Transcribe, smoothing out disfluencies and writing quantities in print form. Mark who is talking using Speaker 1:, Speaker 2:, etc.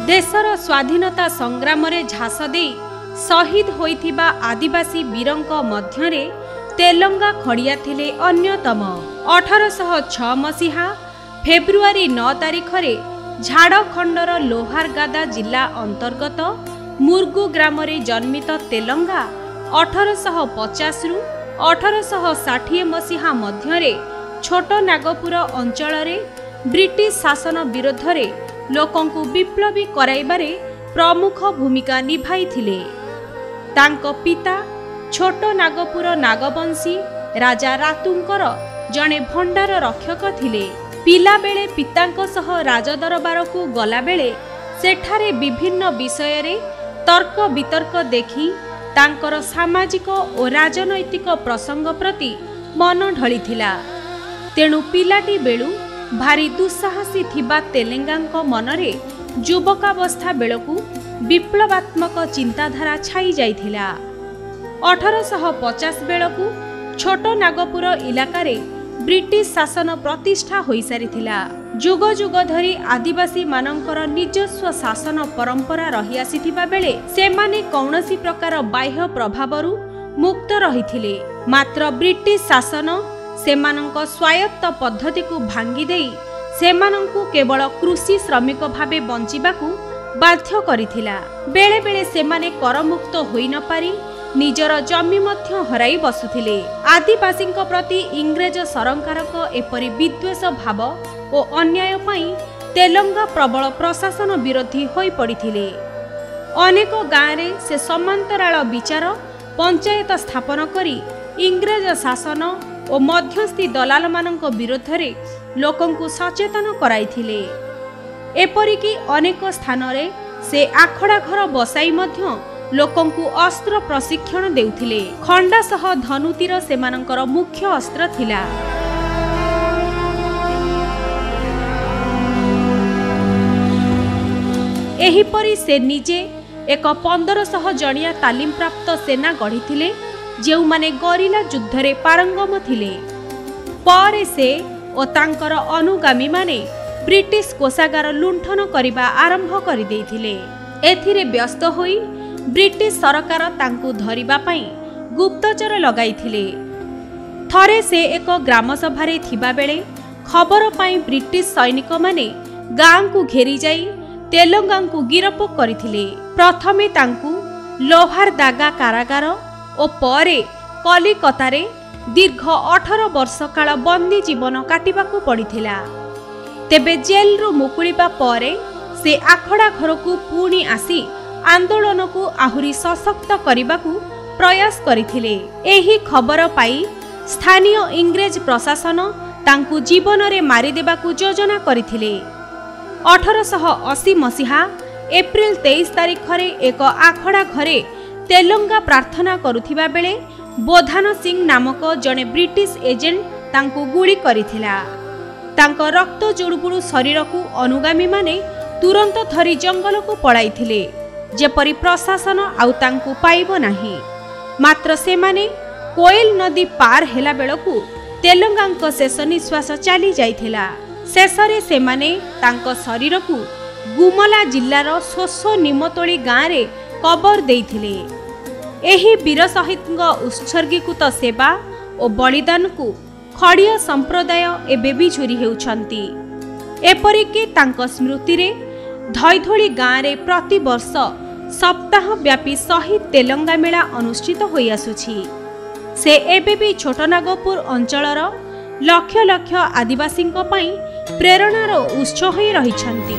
Speaker 1: ଦେଶର ସ୍ୱାଧୀନତା ସଂଗ୍ରାମରେ ଝାସ ଦେଇ ଶହୀଦ ହୋଇଥିବା ଆଦିବାସୀ ବୀରଙ୍କ ମଧ୍ୟରେ ତେଲଙ୍ଗା ଖଡ଼ିଆ ଥିଲେ ଅନ୍ୟତମ। 1806 ମସିହା ଫେବୃଆରୀ 9 ତାରିଖରେ ଝାଡ଼ଖଣ୍ଡର ଲୋହାରଗାଦା ଜିଲ୍ଲା ଅନ୍ତର୍ଗତ ମୁର୍ଗୁ ଗ୍ରାମରେ ଜନ୍ମିତ ତେଲଙ୍ଗା 1850ରୁ 1860 ମସିହା ମଧ୍ୟରେ ଛୋଟ ନାଗପୁର ଅଞ୍ଚଳରେ ବ୍ରିଟିଶ ଶାସନ ବିରୋଧରେ ଲୋକଙ୍କୁ ବିପ୍ଳବୀ କରାଇବାରେ ପ୍ରମୁଖ ଭୂମିକା ନିଭାଇଥିଲେ। ତାଙ୍କ ପିତା ଛୋଟ ନାଗପୁର ନାଗବଂଶୀ ରାଜା ରାତୁଙ୍କର ଜଣେ ଭଣ୍ଡାର ରକ୍ଷକ ଥିଲେ। ପିଲାବେଳେ ପିତାଙ୍କ ସହ ରାଜଦରବାରକୁ ଗଲାବେଳେ ସେଠାରେ ବିଭିନ୍ନ ବିଷୟରେ ତର୍କ ବିତର୍କ ଦେଖି ତାଙ୍କର ସାମାଜିକ ଓ ରାଜନୈତିକ ପ୍ରସଙ୍ଗ ପ୍ରତି ମନ ଢଳିଥିଲା। ତେଣୁ ପିଲାଟି ବେଳୁ ଭାରି ଦୁଃସାହସୀ ଥିବା ତେଲେଙ୍ଗାଙ୍କ ମନରେ ଯୁବକାବସ୍ଥା ବେଳକୁ ବିପ୍ଳବାତ୍ମକ ଚିନ୍ତାଧାରା ଛାଇ ଯାଇଥିଲା। 1850 ବେଳକୁ ଛୋଟ ନାଗପୁର ଇଲାକାରେ ବ୍ରିଟିଶ ଶାସନ ପ୍ରତିଷ୍ଠା ହୋଇସାରିଥିଲା। ଯୁଗ ଯୁଗ ଧରି ଆଦିବାସୀମାନଙ୍କର ନିଜସ୍ୱ ଶାସନ ପରମ୍ପରା ରହିଆସିଥିବା ବେଳେ ସେମାନେ କୌଣସି ପ୍ରକାର ବାହ୍ୟ ପ୍ରଭାବରୁ ମୁକ୍ତ ରହିଥିଲେ। ମାତ୍ର ବ୍ରିଟିଶ ଶାସନ ସେମାନଙ୍କ ସ୍ୱାୟତ୍ତ ପଦ୍ଧତିକୁ ଭାଙ୍ଗିଦେଇ ସେମାନଙ୍କୁ କେବଳ କୃଷି ଶ୍ରମିକ ଭାବେ ବଞ୍ଚିବାକୁ ବାଧ୍ୟ କରିଥିଲା। ବେଳେବେଳେ ସେମାନେ କରମୁକ୍ତ ହୋଇନପାରି ନିଜର ଜମି ମଧ୍ୟ ହରାଇ ବସୁଥିଲେ। ଆଦିବାସୀଙ୍କ ପ୍ରତି ଇଂରେଜ ସରକାରଙ୍କ ଏପରି ବିଦ୍ୱେଷ ଭାବ ଓ ଅନ୍ୟାୟ ପାଇଁ ତେଲଙ୍ଗା ପ୍ରବଳ ପ୍ରଶାସନ ବିରୋଧୀ ହୋଇପଡ଼ିଥିଲେ। ଅନେକ ଗାଁରେ ସେ ସମାନ୍ତରାଳ ବିଚାର ପଞ୍ଚାୟତ ସ୍ଥାପନ କରି ଇଂରେଜ ଶାସନ ଓ ମଧ୍ୟସ୍ଥି ଦଲାଲମାନଙ୍କ ବିରୋଧରେ ଲୋକଙ୍କୁ ସଚେତନ କରାଇଥିଲେ। ଏପରିକି ଅନେକ ସ୍ଥାନରେ ସେ ଆଖଡ଼ା ଘର ବସାଇ ମଧ୍ୟ ଲୋକଙ୍କୁ ଅସ୍ତ୍ର ପ୍ରଶିକ୍ଷଣ ଦେଉଥିଲେ। ଖଣ୍ଡା ସହ ଧନୁତୀର ସେମାନଙ୍କର ମୁଖ୍ୟ ଅସ୍ତ୍ର ଥିଲା। ଏହିପରି ସେ ନିଜେ ଏକ 1500 ଜଣିଆ ତାଲିମପ୍ରାପ୍ତ ସେନା ଗଢ଼ିଥିଲେ, ଯେଉଁମାନେ ଗରିଲା ଯୁଦ୍ଧରେ ପାରଙ୍ଗମ ଥିଲେ। ପରେ ସେ ଓ ତାଙ୍କର ଅନୁଗାମୀମାନେ ବ୍ରିଟିଶ କୋଷାଗାର ଲୁଣ୍ଠନ କରିବା ଆରମ୍ଭ କରିଦେଇଥିଲେ। ଏଥିରେ ବ୍ୟସ୍ତ ହୋଇ ବ୍ରିଟିଶ ସରକାର ତାଙ୍କୁ ଧରିବା ପାଇଁ ଗୁପ୍ତଚର ଲଗାଇଥିଲେ। ଥରେ ସେ ଏକ ଗ୍ରାମସଭାରେ ଥିବାବେଳେ ଖବର ପାଇଁ ବ୍ରିଟିଶ ସୈନିକମାନେ ଗାଁକୁ ଘେରିଯାଇ ତେଲଙ୍ଗାଙ୍କୁ ଗିରଫ କରିଥିଲେ। ପ୍ରଥମେ ତାଙ୍କୁ ଲୋହାରଦାଗା କାରାଗାର ଓ ପରେ କଲିକତାରେ ଦୀର୍ଘ 18 ବର୍ଷ କାଳ ବନ୍ଦୀ ଜୀବନ କାଟିବାକୁ ପଡ଼ିଥିଲା। ତେବେ ଜେଲରୁ ମୁକୁଳିବା ପରେ ସେ ଆଖଡ଼ା ଘରକୁ ପୁଣି ଆସି ଆନ୍ଦୋଳନକୁ ଆହୁରି ସଶକ୍ତ କରିବାକୁ ପ୍ରୟାସ କରିଥିଲେ। ଏହି ଖବର ପାଇ ସ୍ଥାନୀୟ ଇଂରେଜ ପ୍ରଶାସନ ତାଙ୍କୁ ଜୀବନରେ ମାରିଦେବାକୁ ଯୋଜନା କରିଥିଲେ। 1880 ମସିହା ଏପ୍ରିଲ 23 ତାରିଖରେ ଏକ ଆଖଡ଼ା ଘରେ ତେଲଙ୍ଗା ପ୍ରାର୍ଥନା କରୁଥିବା ବେଳେ ବୋଧାନ ସିଂ ନାମକ ଜଣେ ବ୍ରିଟିଶ ଏଜେଣ୍ଟ ତାଙ୍କୁ ଗୁଳି କରିଥିଲା। ତାଙ୍କ ରକ୍ତ ଜୁଡ଼ୁବୁଡ଼ୁ ଶରୀରକୁ ଅନୁଗାମୀମାନେ ତୁରନ୍ତ ଧରି ଜଙ୍ଗଲକୁ ପଳାଇଥିଲେ, ଯେପରି ପ୍ରଶାସନ ଆଉ ତାଙ୍କୁ ପାଇବ ନାହିଁ। ମାତ୍ର ସେମାନେ କୋଏଲ ନଦୀ ପାର ହେଲା ବେଳକୁ ତେଲଙ୍ଗାଙ୍କ ଶେଷ ନିଶ୍ୱାସ ଚାଲି ଯାଇଥିଲା। ଶେଷରେ ସେମାନେ ତାଙ୍କ ଶରୀରକୁ ଗୁମଲା ଜିଲ୍ଲାର ସୋସୋ ନିମତୋଳି ଗାଁରେ କବର ଦେଇଥିଲେ। ଏହି ବୀର ଶହୀଦଙ୍କ ଉତ୍ସର୍ଗୀକୃତ ସେବା ଓ ବଳିଦାନକୁ ଖଡ଼ିଆ ସମ୍ପ୍ରଦାୟ ଏବେ ବି ଝୁରି ହେଉଛନ୍ତି। ଏପରିକି ତାଙ୍କ ସ୍ମୃତିରେ ଧଇଧୋଳି ଗାଁରେ ପ୍ରତିବର୍ଷ ସପ୍ତାହବ୍ୟାପୀ ଶହୀଦ ତେଲଙ୍ଗା ମେଳା ଅନୁଷ୍ଠିତ ହୋଇଆସୁଛି। ସେ ଏବେ ବି ଛୋଟନାଗପୁର ଅଞ୍ଚଳର ଲକ୍ଷ ଲକ୍ଷ ଆଦିବାସୀଙ୍କ ପାଇଁ ପ୍ରେରଣାର ଉତ୍ସ ହୋଇ ରହିଛନ୍ତି।